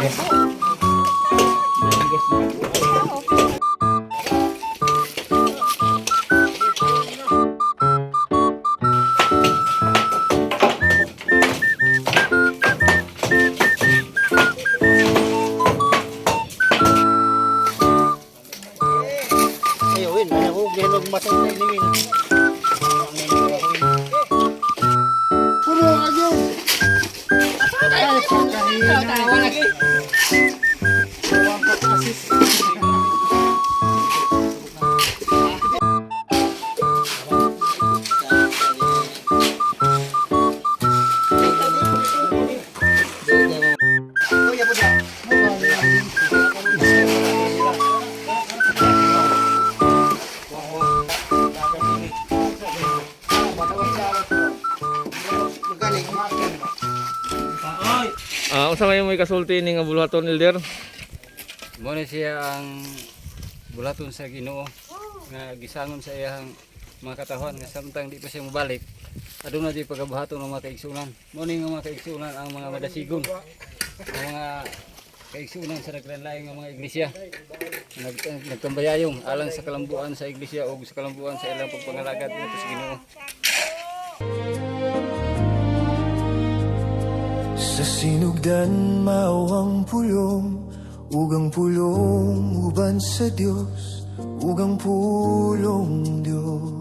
Ayun, wala ko gilog matong na ini. Puno ka yun. Ay, pagkahina. Unsa may mo kasulti ni nga buluhaton, Elder? Mo na siya ang bulaton sa Ginoo nga gisangon sa iyang mga katawhan nga samtang di pa siya mobalik, aduna di pagabuhaton ng mga kaigsunan. Mo ni nga mga kaigsunan ang mga madasigon, ang mga kaigsunan sa naglain nga mga iglesia nagtambayayong alang sa kalambuan sa iglesia o sa kalambuan sa ilang pagpangalagad ngadto sa Ginoo. Sa sinugdan mao ang pulong, ug ang pulong uban sa Dios, ug ang pulong Dios.